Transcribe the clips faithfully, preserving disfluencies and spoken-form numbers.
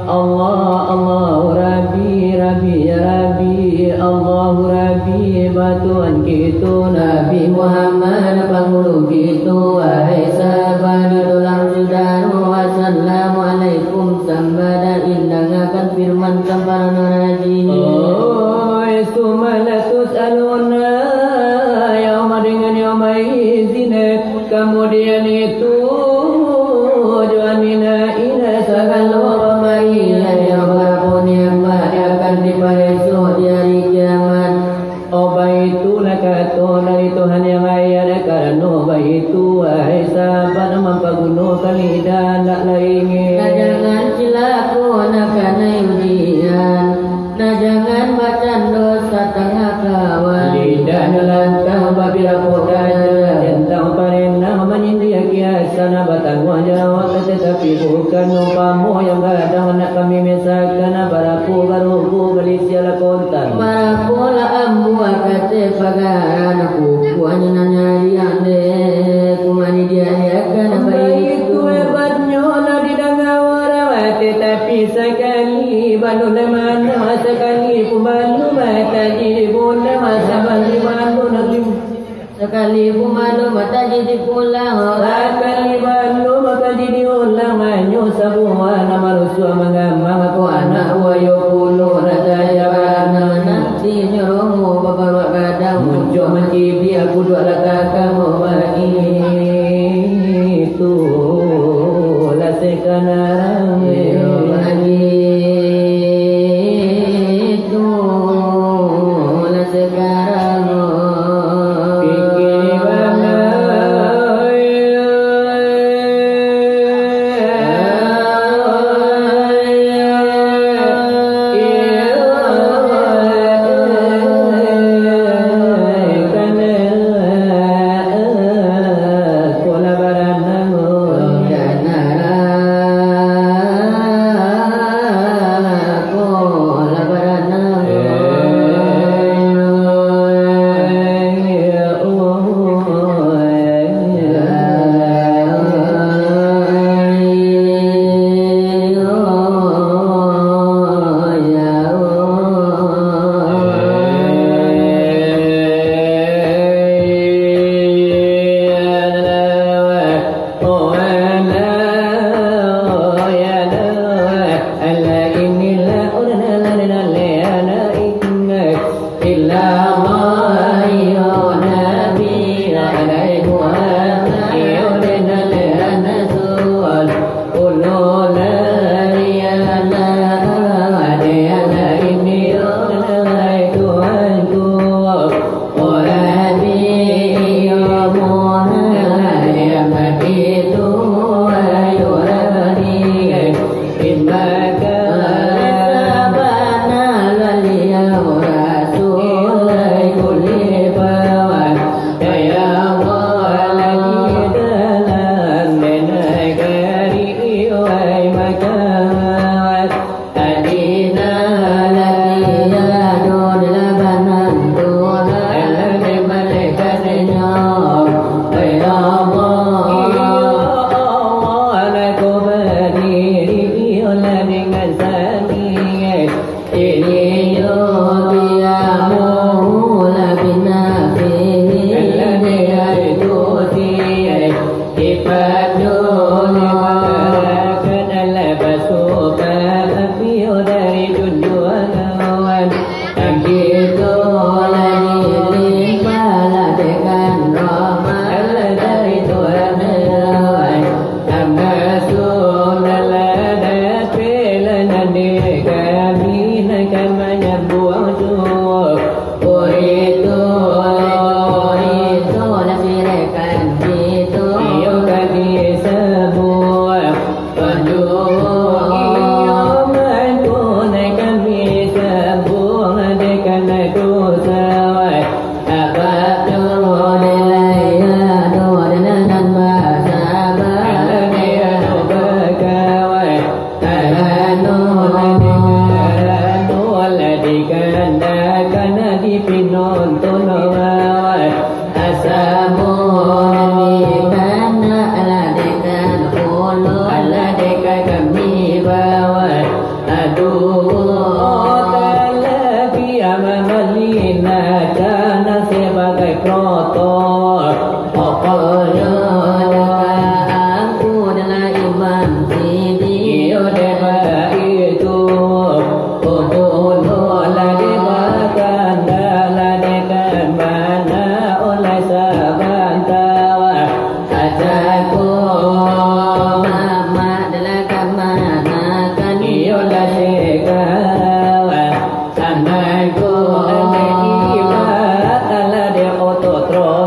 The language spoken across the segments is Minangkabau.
Allah, Allahu Rabbi, Rabbi, ya Rabbi, Allahu Rabbi, ba Tuhan kito Nabi Muhammad, pangulu kito, wahai sahabat, itulah saudaro, assalamualaikum, sambah dan indangakan firman tamparanan haji. Oi, summa latus'alunna yaumadin 'anil na'im. Kamudian itu, jo amina ina sagalo pambarian yang barapo nikmat akan dipareso di ari kiamat. Oh, baitulah kato dari Tuhan yang ayat, karano baitu, wahai sahabat, mampagunokan lidah, ndak lai ingek. Nah, jangan cilako nak kanai ujian. Nah, jangan bacando satangah kawan. Lidahnyo lantang babirapo darajat, tantang parenah manyindia kiasan, batangguang jawab, tatapi bukan umpamo yang gadang nak kami misakan, barapo barugu balisialah kontan. Barapolah ambuah kateh pagaran, kukuahnyo nan nyariang deh, kumari diadakan. Baitu hebatnyo lah didanga urang, tatapi sakali balun lai manang, sakali pun balun batajik dipulang, sakali balun lai, sakali pun balun batajik dipulang, sakali balun batajik diulang, hanyo sabuah nan marusuah manggamang, ko anak buah yo pulo, rasa jalan nan nanti nyo romo baparuak gadang, muncok mancibik, kuduak lah takang baitu. Itulah sekarang. Yo, baitulah sekarang. Pikir bana.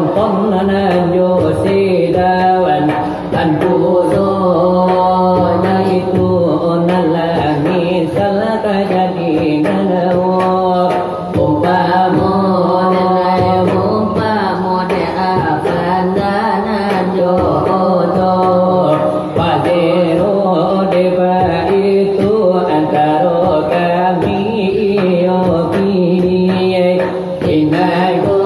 Kononanjo sidawan, tantu dosa itu nan langik salah tajadi nan. Umpamo nilai, umpamo dek apan danan jo oto, pajero dek baitu antaro kami iyo kini. Inai ko,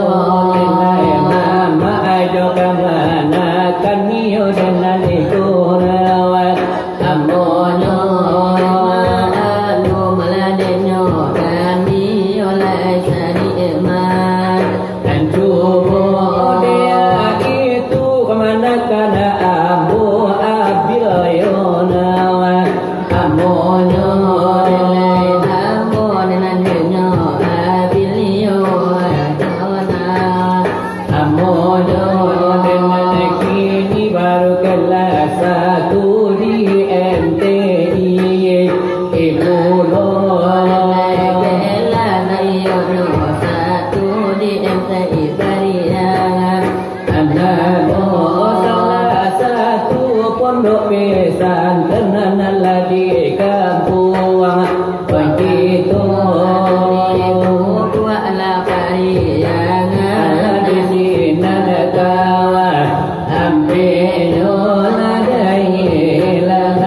inai mama ajo kamanakan iyo dengan itu rawat. Amonyo, anu maladinyo kami oleh sanikmat. Dan cubo dia itu kamanakan ambo abil yo nawa. Amonyo, ilai ambo nan nyo abil yo nawa. Amonyo dengan kini baru kelas satu di M T I. Ibu lo kelas satu di M T I Pariaman. Anak lo salah satu pondok pesantren nan lah di kampuang. Baitu, buatlah pariangan di sinan tawa, ampinyo lah dai lah.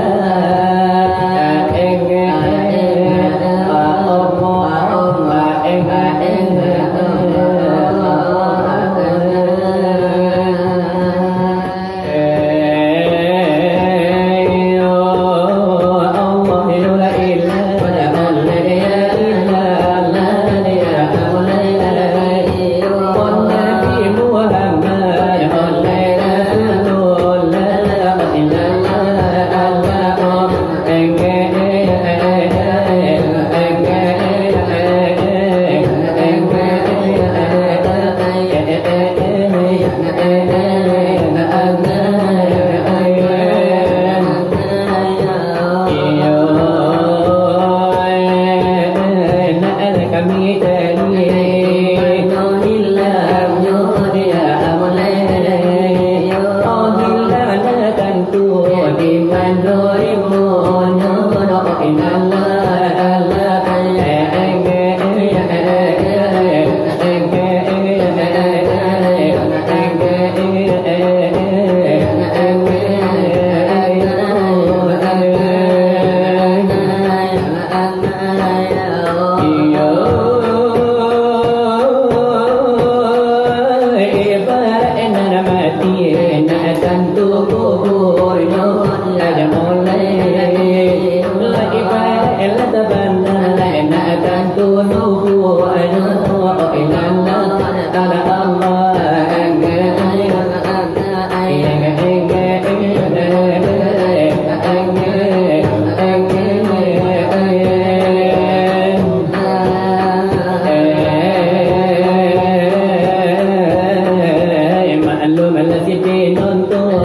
Maklum lah si penonton.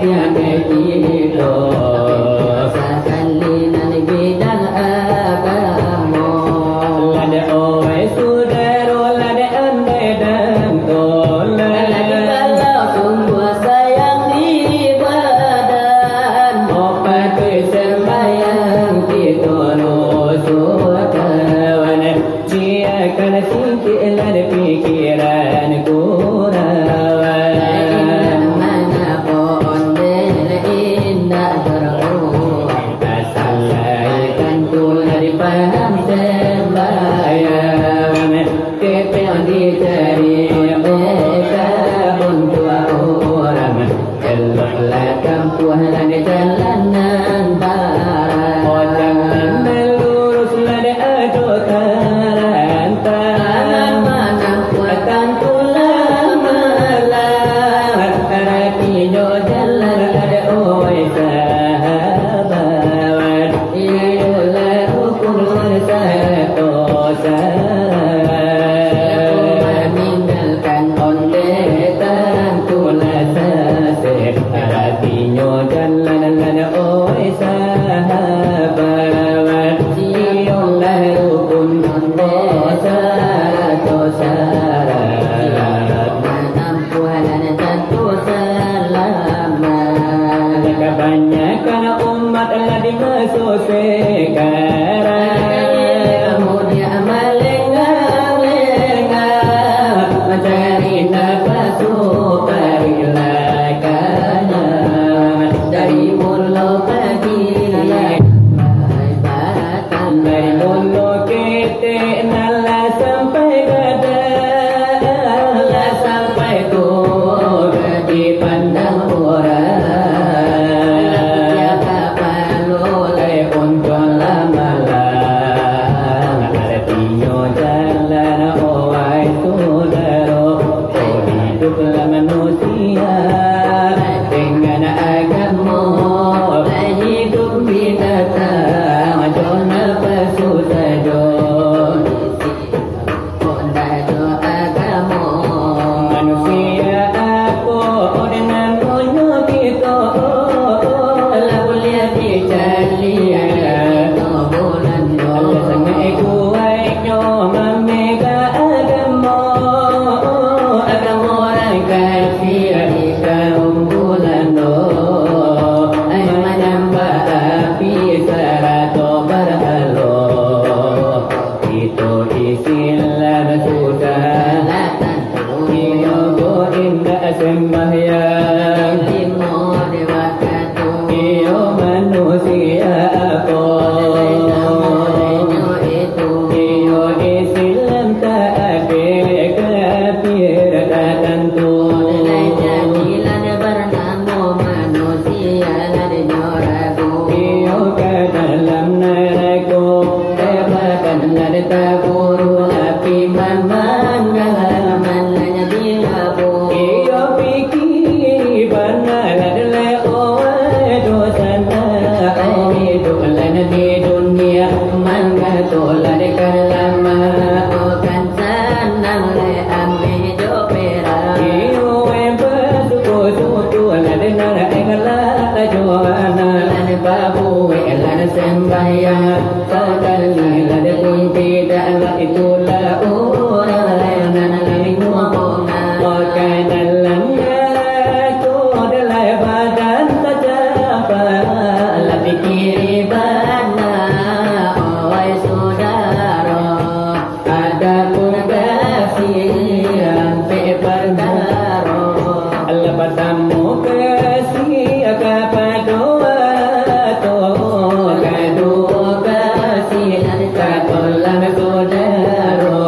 Yang kito sakali nan bidang agamo. Lah dek oe sudaro, lah dek andai dan toleh. Lah dek kalau sungguh sayang di badan, opat sembahyang kito nusuh kawan. Biakan singkiklah pikiran kurawan. Indak mangapon dek indak baruang. Asalkan tulah dipaham sembahyang. Kepeng dicari mereka untuak urang. Eloklah tampuahlah jalan nan tarang. Odang nan lurus lah dek ado tarantang. Tantulah malah, aratinyo jalan lah dek oe sahabat. Iyolah rukun sarato syarat. Siapo maninggalkan ondeh tantulah sasek. Aratinyo jalan lah dek oe sahabat. Iyolah rukun ondeh sarato syarat. Manampuah nan tantu salamat. Kabanyakan umat lah di maso sekarang. Kamu dia malengah-lengah, mancari napasu parilah kalam. Dari mulo pagi, dari mulo ketek, nan lah sampai gadang, lah sampai tu dipandang urang. Lah kapalo lai untuang lah malang, aratinyo jalan, wahai sudaro. Hiduplah manusia dengan agamo, hidup binatang jo napasu sajo. Manusia apo dengan monyo kito, lah buliah dicaliak. Lah sangaik kuaiknyo mamega agamo, agamo urang kafir di kaum Bulando. Ai manyambah api sarato barhalo. Kito Islam sudah, iyo ko indak sembahyang. Iyo manusia ko, iyo Islam tak ado kafir tak tantu. Iyo ka dalam narako, eh, badan lah ditaburu api mamanggang, malanya dilabu. Iyo pikiri bana lah dileo dosa nak, oh, hidup lah di dunia, mangga tu lah dikalama, oh, kan sanang le ameh jo perak. Iyo, eh, basuku-suku lah dinar, eh, lah jo anak, lah babuek, lah sembahyang, sakali lah dikunci, dak lah itulah urang nan lain ngomong. Pakai dalam tu adalah badan tajampa, lah pikiri bana, oi sudaro. Adapun kasih ampek parkaro. Lah partamo kasih kapado ato, kaduo kasih ka tulang sudaro.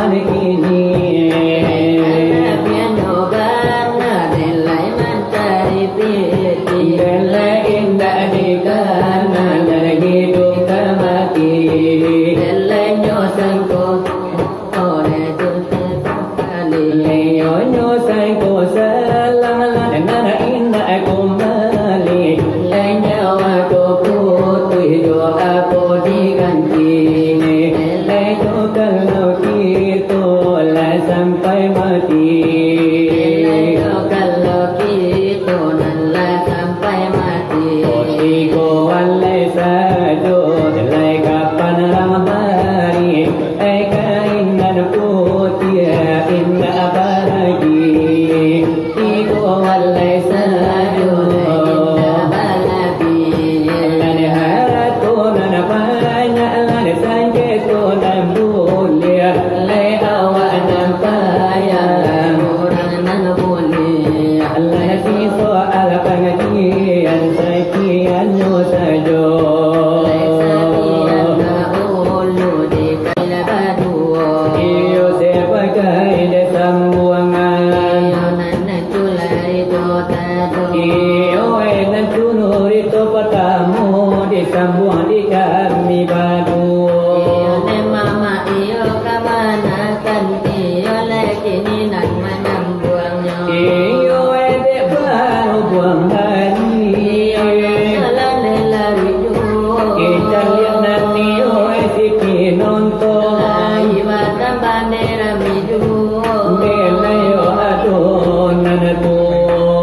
Kini. Lai bana den lai mancari pitih. Den lai indak dikana nan hiduik ka mati. Den lai nyo sangko, oleh tu sakali. Lai nyo sangko salang, nan indak kumbali. Lai nyawa ko putuih, jo apo diganti? Lai tu kalau kito lah sampai mati. Lai tu kalau kito nan lah sampai mati. Kutiko walai sajo, lai kapan rang bari? Ai kain nan putiah indak baragi. Iko walai sajo indak balabiah. Nan harato nan banyak, nan sanjito nan buliah, lai awak nan payah, urang nan buliah. Lai siso alah pangajian sakian nyo sajo. Lai sakian dahulu di Iyo, sabagai dek sambuangan. Iyo, nan tu lai tu tado. Iyo, eh, nan tu nuri tu patamo, disambuang di kami baduo. Iyo, dek mamak iyo kamanakan, iyo lai kini nan manyambuang. Iyo, eh, dek barubuang lai. Iyo, nan salah dek lari juo. Kicaliak nan iyo, eh, si pinonton. Lai batambah dek rami juo. Dek nan iyo ado nan tu.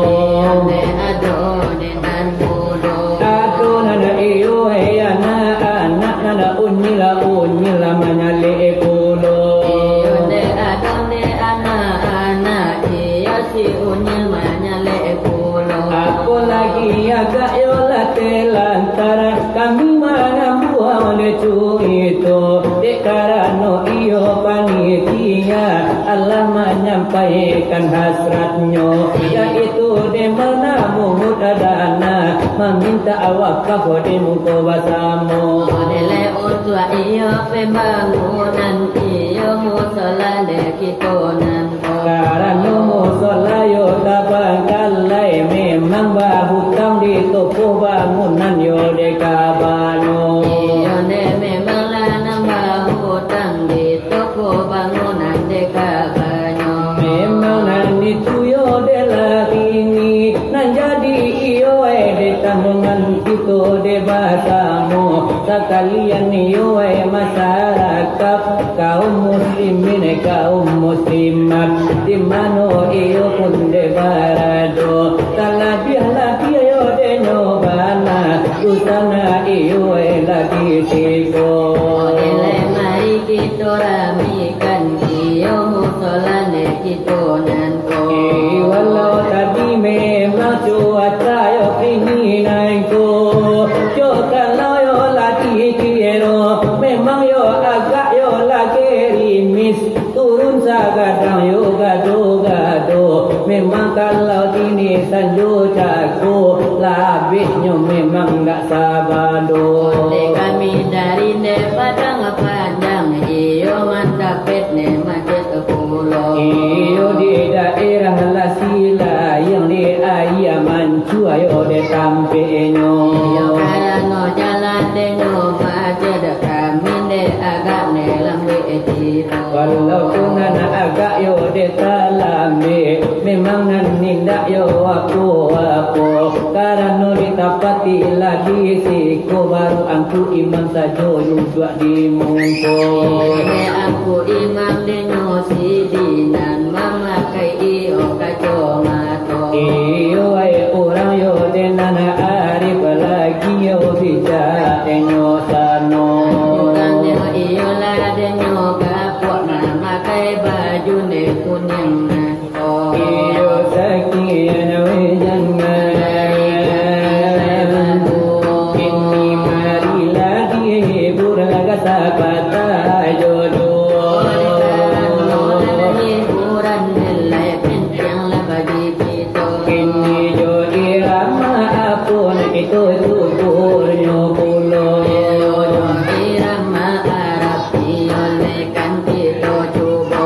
Iyo, dek ado dek nan mudo. Ado nan iyo, eh, anak-anak nan unyil-unyil manyalek pulo. Iyo, dek ado dek anak-anak, iyo si unyil manyalek pulo. Apolagi agak yo lah telantar, kami manambuang dek curito, dek karano iyo panitia alah manyampaikan hasratnyo, yaitu dek manamungut dana, mamintak wakaf di muko basamo. Dek lai untuak iyo pambangunan iyo musola dek kito nan ko. Karano musola yo tabangkalai, memang bahutang di toko bangunan yo dek kabanyo. Iyo dek, memang lah nan bahutang di toko bangunan dek kabanyo. Memang nan itu yo dek lah kini, nan jadi iyo, eh, dek tanggungan kito dek basamo, sakalian iyo, eh, masyarakat, kaum muslimin, kaum muslimat, di mano iyo pun dek barado, talabiah-labiah yo dek nyo bana, dusana iyo, eh, lah di siko. Dek lai mari kito ramikan iyo musola dek kito nan ko. Eh, walau tadi memang cuaca yo kini nan ko, yo kalau yo lah dikiro, memang yo agak yo lah gerimis, turun sagadang yo gado-gado. Memang kalau kini sanjo cako, labiahnyo memang ndak sabado. Dek kami dari dek Padang Panjang, iyo mantapet ne macet pulo. Iyo di daerah Lasi Layang, di Aia Mancua yo dek tampeknyo. Iyo karano jalan dek nyo macet, kami dek agak ne lambek tiro. Walaupun nan agak yo dek talambek, memang nan indak yo apo-apo, karano ditapati lah di siko, baru angku imam sajo duduak di muko. Dek angku imam dek nyo sidi nan mamakai iyo kacomato. Iyo, ai urang yo dek nan arif, lagi yo bijaksano. Urang dek iyo lah dek nyo gapuak mamakai baju dek kuniang nan ko. Iyo sakian we jangan. Kini marilah dihibur, lah ka sapatah jodoh. Oleh karano hiburan dek lai pentiang lah bagi kito. Kini jo irama apo nan kito cuburnyo pulo. Iyo jo irama Arab, iyo lai kan kito cubo.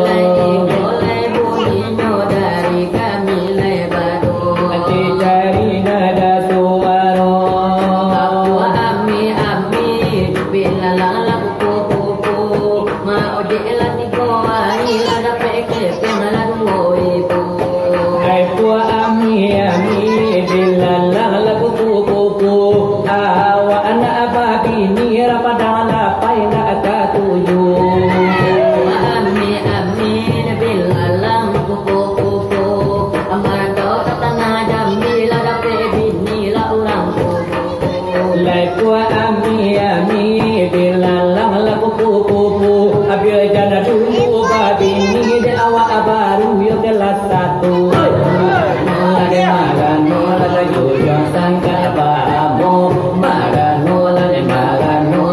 Lai iko lai buninyo dari kami lai bado. Ati cari nada suaro. Apo ami-ami, bilalang lah kupu-kupu. Ma ojek lah tigo ari, lah dapek kepeng lah duo ribu. Ai puak ami-ami, bilalang lah kupu-kupu. Awak anak babini, lah padang lapai nak katuju. Ami-ami, bilalang kupu-kupu. Amarantau ka tanah jambi, lah dapek bini lah urang kupu. Lai puak ami-ami, bilalang lah kupu-kupu. Abih jana dulu babini, dek awak baru yo kelas satu. Marano lah, dek marano lah, tajujang sangka bamo. Marano lah, dek marano.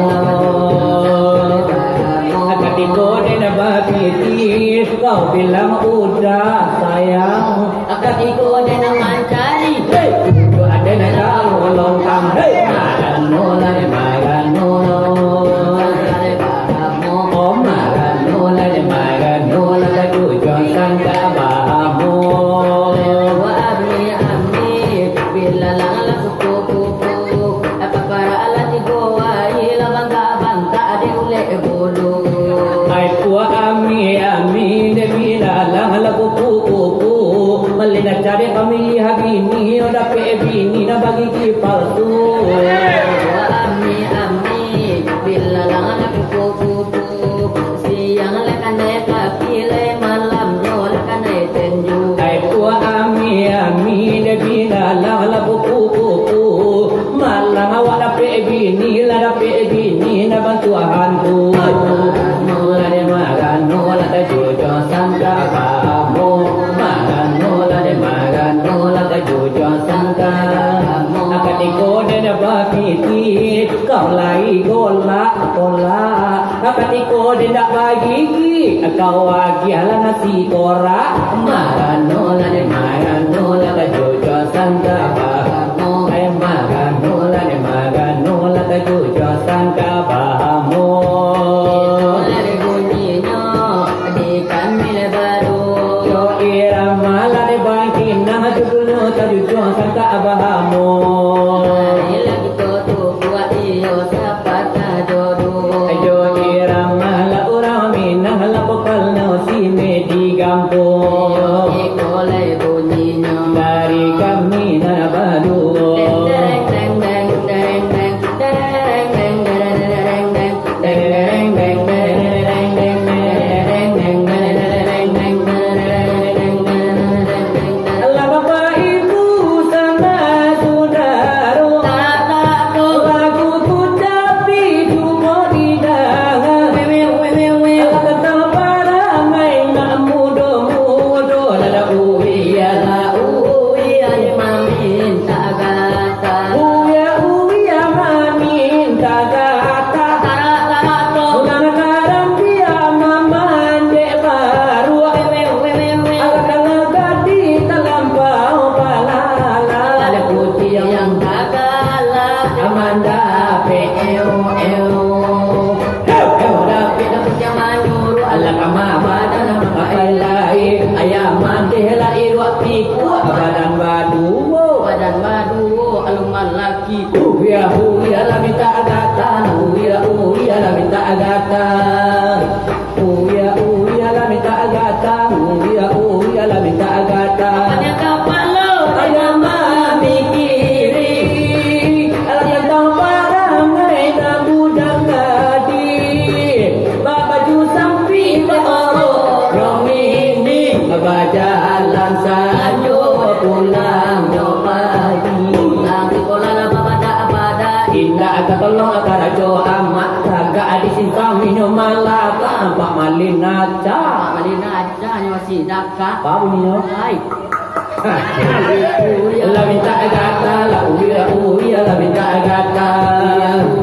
Katiko den bapiti, kau bilang udah sayang. Katiko den mancari, hei, udah den tahu longkang, hei. Marano lah, dek marano. Oh, marano lah, dek marano, lah tajujang sangka bamo. Wah, ami-ami, bilalang lah kupu-kupu. Apa parak lah tigo ari, lah bangkak-bangkak dek ulek bulu. Ai puak ami-ami, dek bilalang lah kupu-kupu. Malin cari pamilihan bini, oh dapek bini nan bagigi palsu. Ami-ami, bilalang lah kupu-kupu. Siang lah kanai pakilai, malamnyo lah kanai tenju. Ai puak ami-ami, dek bilalang lah kupu-kupu. Malang awak dapek bini, lah dapek bini nan bantuak hantu. Marano lah, dek marano, lah tajujang sangka bamo. Marano lah, dek marano, lah tajujang sangka bamo. Katiko den bapiti, kau lai golak-golak. Katiko den bagigi, kau agiah lah nasi korak. Marano lah, dek marano, lah tajujang sangka bamo. Ai marano lah, dek marano, lah tajujang sangka bamo. Itulah buninyo di kami lai bado. Yo irama lah, dek bangkinang, judulnyo tajujang sangka bamo. Marilah kito tu buat iyo sapatah jodoh. Yo irama lah urang Minang, lah vokalnyo si Medi Gampo. Iko lai bunyinyo. Dari kami nan baduo. Alah, Bapak Ibu sanak sudaro, lagu ku tapi cubo didangar. Alah, tantang parangai nak mudo-mudo, lah uwi, alah uwi, alah mamintak gata. Uwi, uwi, mamintak gata. Urang karambia mamandek baruak. Alah, kalau gadih talampau balala. Alah, kuciang nan tagala, mandapek eo, eo. Eo, eo, dapek, dapek kuciang manyuruak. Alah, kama badan mangapoi lai. Ayam mandeh lah iruak pikuak, badan baduo. Badan baduo, alun malaki. Uya, uya, lah mintak gata. Uya, uya, lah mintak gata. Uya, uya, lah mintak gata. Uya, uya, lah mintak gata. Apanyo kapalo, alah mamikiri. Alah, tantang parangai nan budak gadih. Babaju sampik, baorok romini. Bajalan sanjo, pulang jo pagi. Pulang sikolah lah bapadak-padak. Indak ka tolong karajo amak, tagak di simpang inyo malapang, Pak Malin Acah. Pak Malin Acah nyo masih dakak. Apa bunyinyo? Hai. Lah mintak gata, lah uya, uya, lah mintak gata.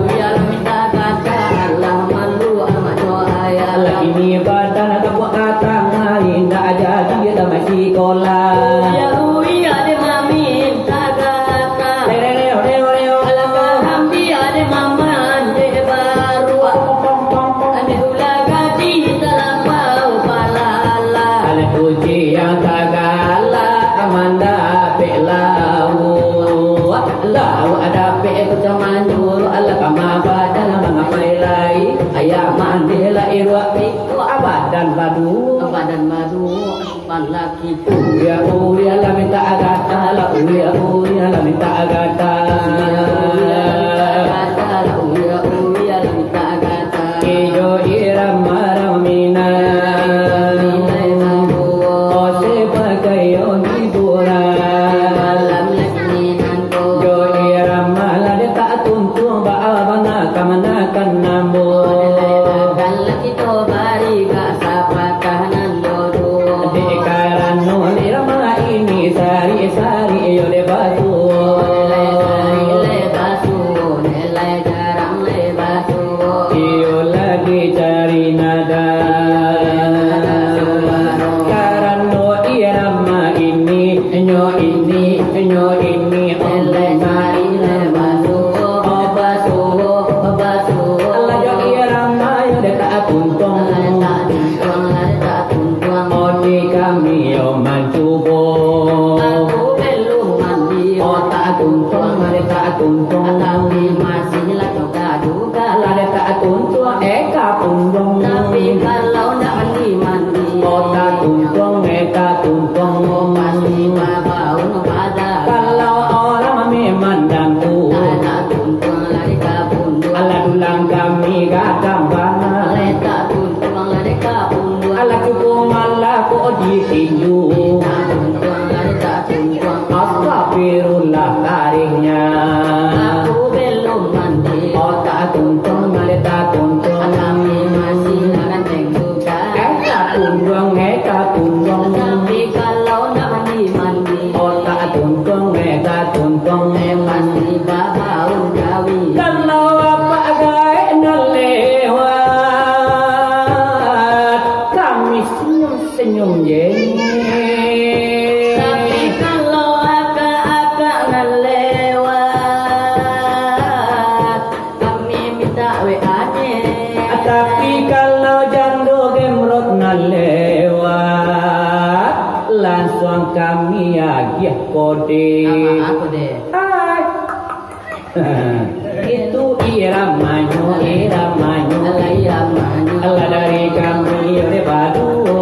Uya, lah mintak gata, alah malu amak jo ayah. Lah kini badan tabuak katang, indak jadi tamat sikolah. Uya, uya, dek mamintak gata. Leo, leo, leo, leo. Alah karambia dek mamandeh baruak. Alah kuciang nan tagala, mandapek lauak. Lauak dapek kuciang manyuruak, alah kama badan mangapoi lai. Ayam mandeh lah iruak pikuak, badan baduo. Badan baduo, kepala Uya, uya, lah mintak gata, lah uya, uya, lah mintak gata. Ijo irama raminan, ose pakai yo hiburan. Jo irama lah dek tatuntuang, baa bana ka manakan ambo. Kito bari ka sapakah nan dodo. Dek karano irama ini sari-sari iyo dek basuo. Lai sari lai basuo, lai jarang lai basuo. Iyo lagi cari nada. Karano irama ini, inyo ini, inyo ini, lai sari lai basuo. Oh, basuo, oh, basuo. Alah jo irama yo dek tatuntuang. Lai tatuntuang, lai tatuntuang. Oh, di kami yo mancubo. Aku belum mandi. Oh, tatuntuang, lai tatuntuang. Tapi masih lah coba juga. Lai tatuntuang, eh, ka punduang. Tapi kalau ndak mandi-mandi. Oh, tatuntuang, eh, tatuntuang. Oh, pasti babau badan. Kalau urang memandang ku. Lai tatuntuang, lai ka punduang. Alah tulang kami gadang bana. Lai tatuntuang, lai ka punduang. Alah cubo malah ko ditinju. Lai tatuntuang, lai tatuntuang. Astagfirullah karihnyo. Aku belum mandi. Oh, tatuntuang, lai tatuntuang. Tapi masih lah ganteng juga. Eh, tatuntuang, eh, tatuntuang. Tapi kalau ndak mandi-mandi. Oh, tatuntuang, eh, tatuntuang. Eh, pasti babau jawi. Kalau apak gaek nan lewat, kami senyum-senyum je. Tapi kalau akak-akak nan lewat, kami mintak W A-nye. Tapi kalau jando gemrot nan lewat, lansuang kami agiah kode. Apo, apo, deh? Hai. Itu iramanyo, iramanyo. Alah iramanyo. Alah dari kami, yo, dek baduo.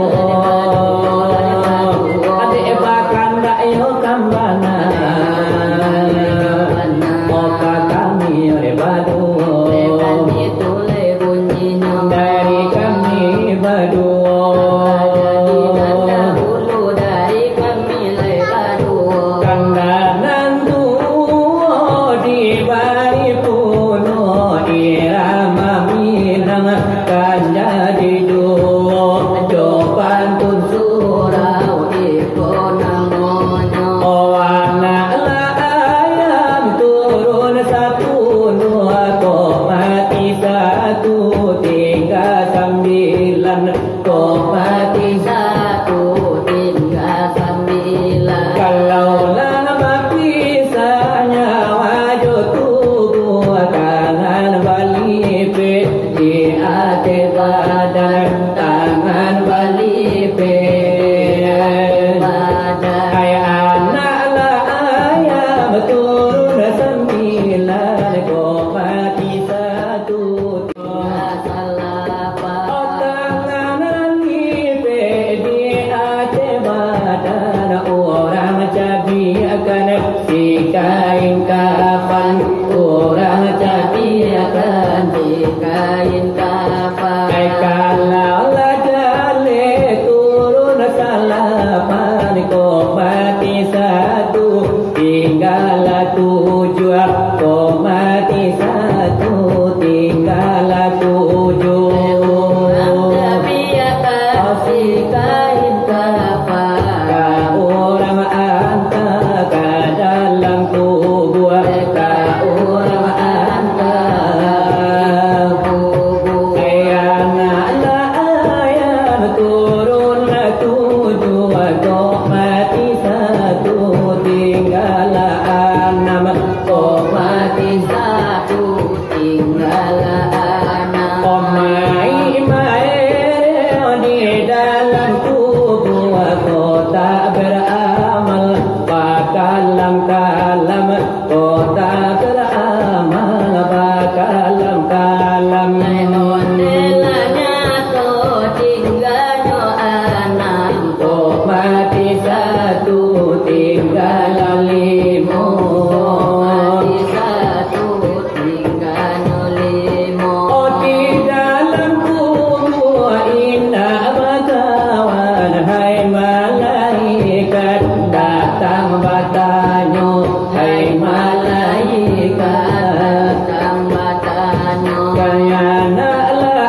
Kain kafan, urang cadiakan di kain kafan. Ai kalau lah jaleh turun salapan, kok mati satu, tinggal tujuah, kok mati satu, tinggal tujuah. Urang cadiakan di kain kafan. Ka urang anta ka dalam kubuah, ka urang anta. Anak lah ayam turun tujuah, kok mati satu, tinggal anam, kok mati satu, tinggal anam. Kok mai maereh di dalam kubuah, kok tak baramal, bakalam-kalam, kok tak baramal, bakalam-kalam. Onde lah nyato tinggalnyo anam, kok mati satu, tinggal limo. Kok mati satu, tinggalnyo limo. Oh, di dalam kubuah indak bakawan, hai malaikat datang batanyo, hai malaikat datang batanyo. Kayana lah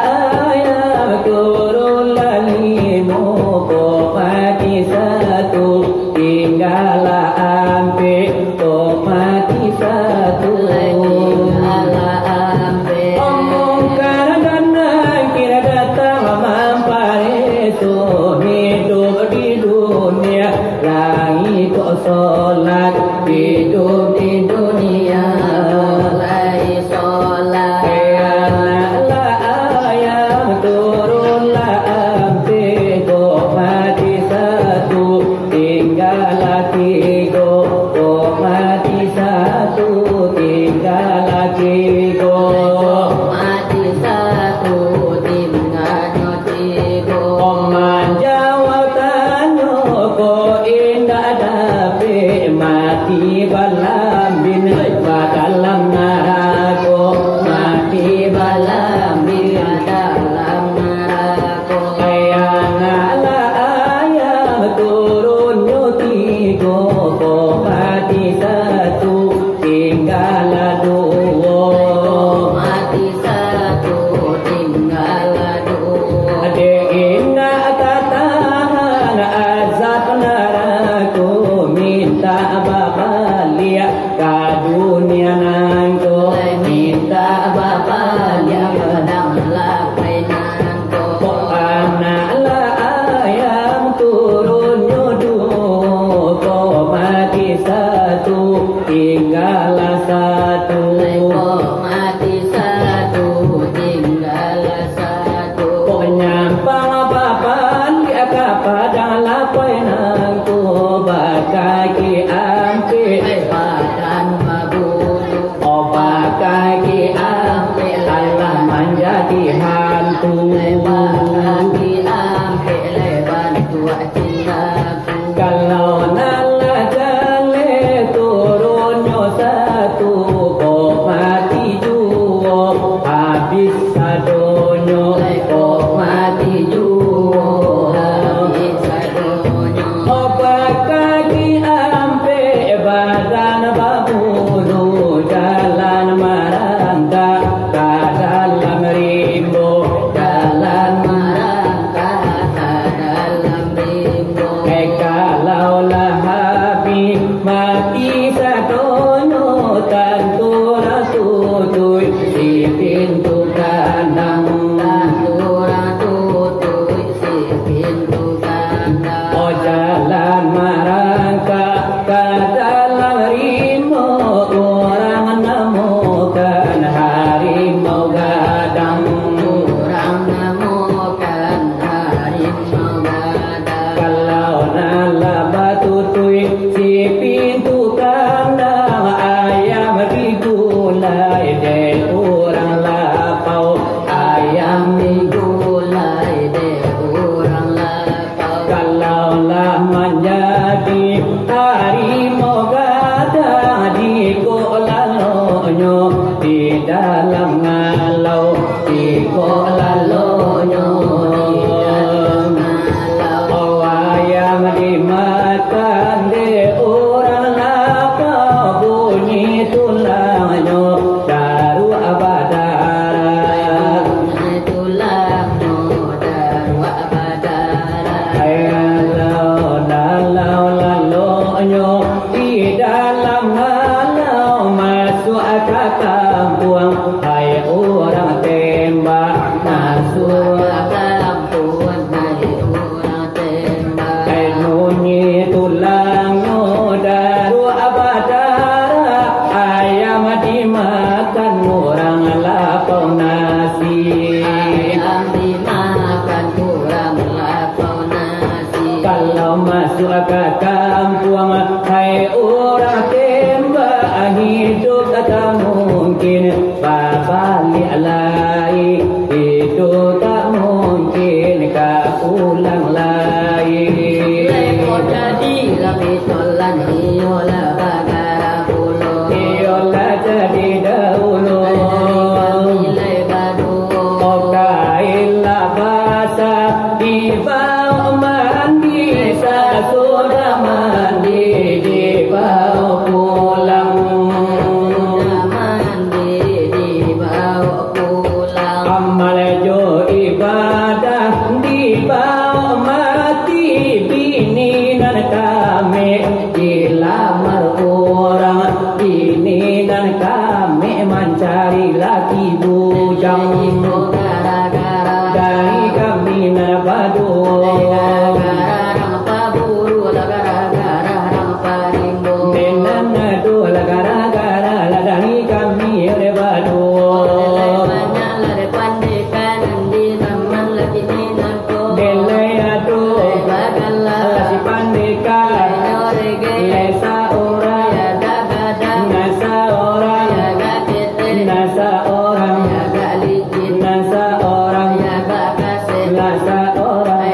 ayam turun lah limo, kok mati satu, tinggal lah ampek, kok mati satu. Mungkar dan Nakir datang mampareso, hidup di dunia lai kok solat, hidup di dunia lai solat. Anak lah ayam turun lah ampek, kok mati satu, tinggal tigo, kok mati satu, tinggal tigo. Mati satu, tinggalnyo tigo. Manjawab tanyo, kok indak dapek, mati balambin badalam narako, mati balambin badalam narako. Anak lah ayam turunnyo tigo, kok mati satu, tinggal duo. Mati satu, tinggal duo. Dek indak tatahan azab narako, mintak babaliak ka dunia nangko, mintak babaliak padang lapeh nangko. Kok anak lah ayam turunnyo duo, kok mati satu, tinggal satu. Kok mati satu, tinggal satu. Kok nyampang babaliak ka padang lapeh nangko, bakaki ampek, badan babulu. Oh, bakaki ampek lah manjadi hantu. Bakaki ampek lah bantuak cingaku. Kalau nan lah jaleh turunnyo satu, kok mati juo, habis sadonyo. Kok mati juo, habis sadonyo. Opat kaki ampek, badan babulu, jalan marangkak ka dalam rimbo, jalan marangkak ka dalam rimbo. Eh, kalau lah habis mati sadonyo, tantu urang tutuik si pintu kandang. Tantu urang tutuik si pintu kandang. Oh, jalan marangkak ka dalam rimbo, urang namokan harimau gadang. Urang namokan harimau gadang. Kalau nan lah batutuik si pintu kandang, ayam digulai dek urang lapau. Ayam digulai dek urang lapau. Kalau lah manjadi harimau gadang, Dalam ngalau, iko lalonyo. Ayam dimakan dek urang lapau, bunyi tulangnyo daruak badarah. Tulangnyo daruak badarah. Hai lalau, lalau, lalonyo, di dalam lalau masuak ka kampuang, hai urang tembak, masuak ka kampuang, hai urang tembak. Hai bunyi tulangnyo daruak badarah, ayam dimakan urang lapau nasi. Ayam dimakan urang lapau nasi. Kalau masuak ka kampuang, hai urang tembak, hiduik tak mungkin babaliak lai, hiduik tak mungkin ka pulang lai. Lai kok jadi lah bitolan, iyo lah bagarah pulo. Iyo lah jadi dahulu. Lai kami lai baduo. Okai lah basa, dibaok mandi, sasudah mandi dibaok pulang. Sudah mandi dibaok pulang. Amal jo ibadah dibaok mati, bini nan kamek dilamar urang, bini nan kamek mancari laki bujang. Dari kami nan baduo. Dek nan ado lah gara-gara lah dari kami dek baduo. Dek lai ado lah si pandeka, lai saurang, nan saurang, nan saurang, nan saurang, lah saurang,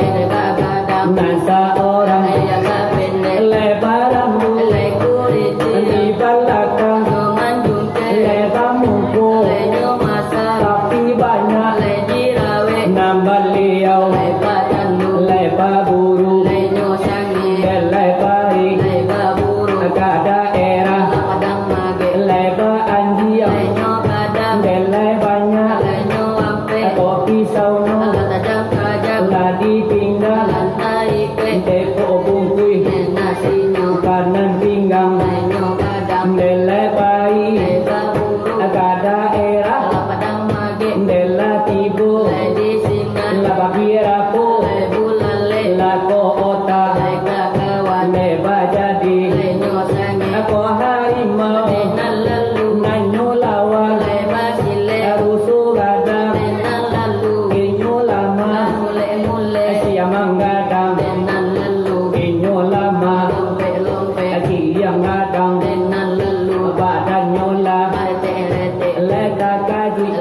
nan saurang, lai barambuik di balakang, lai bamungkuih, tapi banyak nan baliau, lai baburu, dek lai parik, ka daerah, lai baanjiang, dek lai banyak, ko pisaunyo, lah ditingga, dek ko bungkuih, ka nan pinggang, dek lai parik, ka daerah, dek lah tibo, lah babirapo, lah ko otak, dek bajadi, ko harimau, nan nyo lawan, rusuh gadang, inyo lamah, siang manggadang, inyo lamah, siang gadang, badannyo lah, lai takajuik,